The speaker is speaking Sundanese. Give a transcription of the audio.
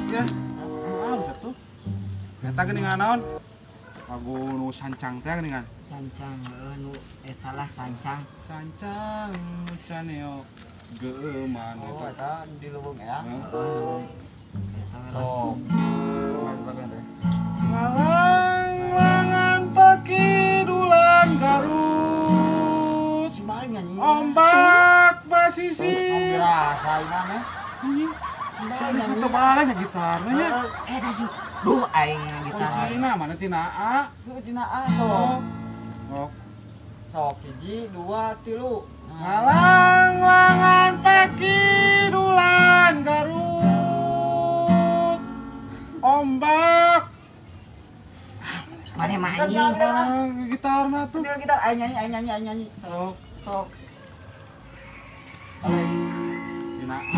Ya. Ah, satu. Eta geuningan naon? Lagu nu sancang teh geuningan. Sancang heuh nu eta lah sancang. Sancang nu caneok geuman Oh, eta. eta di leuweung ya. Heeh. Eta we lah. Sok. Kumaha laguna teh? Ngalang-langan pakidulan Garut. Si balik nyanyi. Ombak basisir. Rasa ini mah. Anjing. Si Aris mah teu balik nya gitarna nya. Heeh, eta sih. Duh aing gitar. Kuncina mana tina A. Lu tina A sok. Oh. Sok hiji, dua, tilu. Ngalang-langan pakidulan Garut. Ombak. Mana mah anjing. Mana gitarna tuh? Tinggal gitar, aing nyanyi, aing nyanyi, aing nyanyi. Sok. Sok.